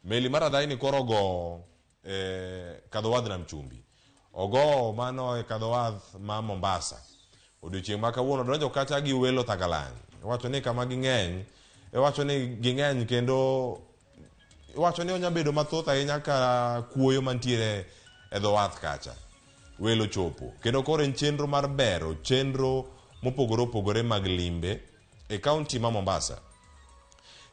Meli mar adhai ni koro ogowo e kadho wadh nam chumbi. Ogowo mano e kadho wath ma Mombasa. Odiochieng' ma kawuono donjo kacha gi welo thagalany. Iwacho ni kama ging'eny, iwacho ni ging'eny kendo iwacho ni onya bedo mathoth ahinya ka kuoyo mantiere e dho wath kacha. Welo chopo. Kendo koro en chenro mar bero chenro mopogore opogore mag limbe e kaunti ma Mombasa.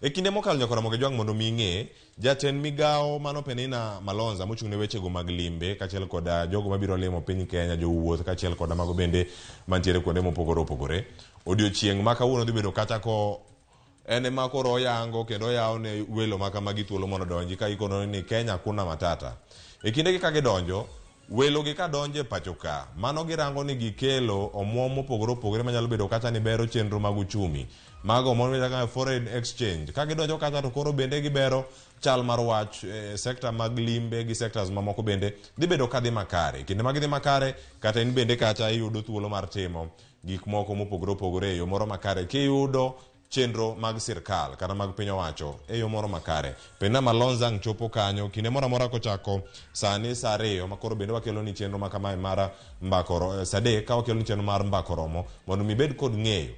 E kinde mokalo nyaka Ramogi Jwang' mondo mi ing'e, jatend migawo mano Penina Malonza mochung' ne wechego mag limbe kaachiel koda jogo mabiro limo piny Kenya, jowuoth kaachiel koda mago bende mantiere kuonde mopogore opogore. Odiochieng' ma kawuono dhi bedo kacha ko en ema koro oyango kendo oyawo ne welo ma kamagi thuolo mondo odonji ka ikono ni Kenya hakuna matata. E kindegi ka gidonjo, welo gi ka donjo e pacho ka, mano girango ni gikelo omuom mopogore opogore manyalo bedo kata ni bero chenro mag uchumi. Mago omuom kaka foreign exchange. Ka gidonjo kacha to koro bende gibero chal mar wach e sekta mag limbe gi sectors mamoko bende dhi bedo ka dhi makare. Kinde ma gidhi makare, kata in bende kacha iyudo thuolo mar timo gik moko mopogore opogore e yo moro makare kiyudo chenro mag sirkal kata mag piny owacho e yo moro makare. Penina Malonza ang' chopo kanyo kinde moro amora kochako sani saa ariyo ma koro bende wakelo ni chenro ma kamae mar mbako saa adek ka wakelo ni chenro mar mbako romo mondo mi ibed kod ng'eyo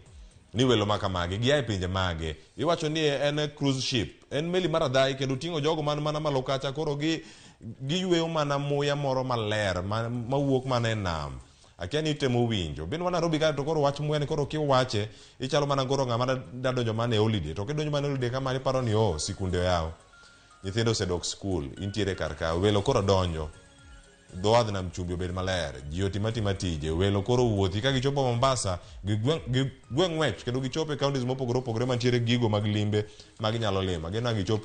ni welo ma kamagi gia e pinje mage. Iwacho ni en cruise ship, en meli mar adhai kendo ting'o jogo man mana malo kacha koro gi giyweyo mana muya moro maler mawuok mana e nam. Akia ni itemo winjo. Bin wa Nairobi kae to koro wach muya ni koro kiwache ichalo mana koro ng'ama da donjo mana e holiday. To kidonjo mana e holiday kamano iparo ni oh sikunde oyaw. Nyithindo osedok skul, intiere kar ka. Welo koro donjo. Dho wadh nam chumbi obed maler. Ji otim atima tije. Welo koro wuothi ka gichopo Mombasa, gigwe ng'wech kendo gichopo e counties mopogore opogore mantiere gigo mag limbe ma ginyalo limo. Ageno ni gichop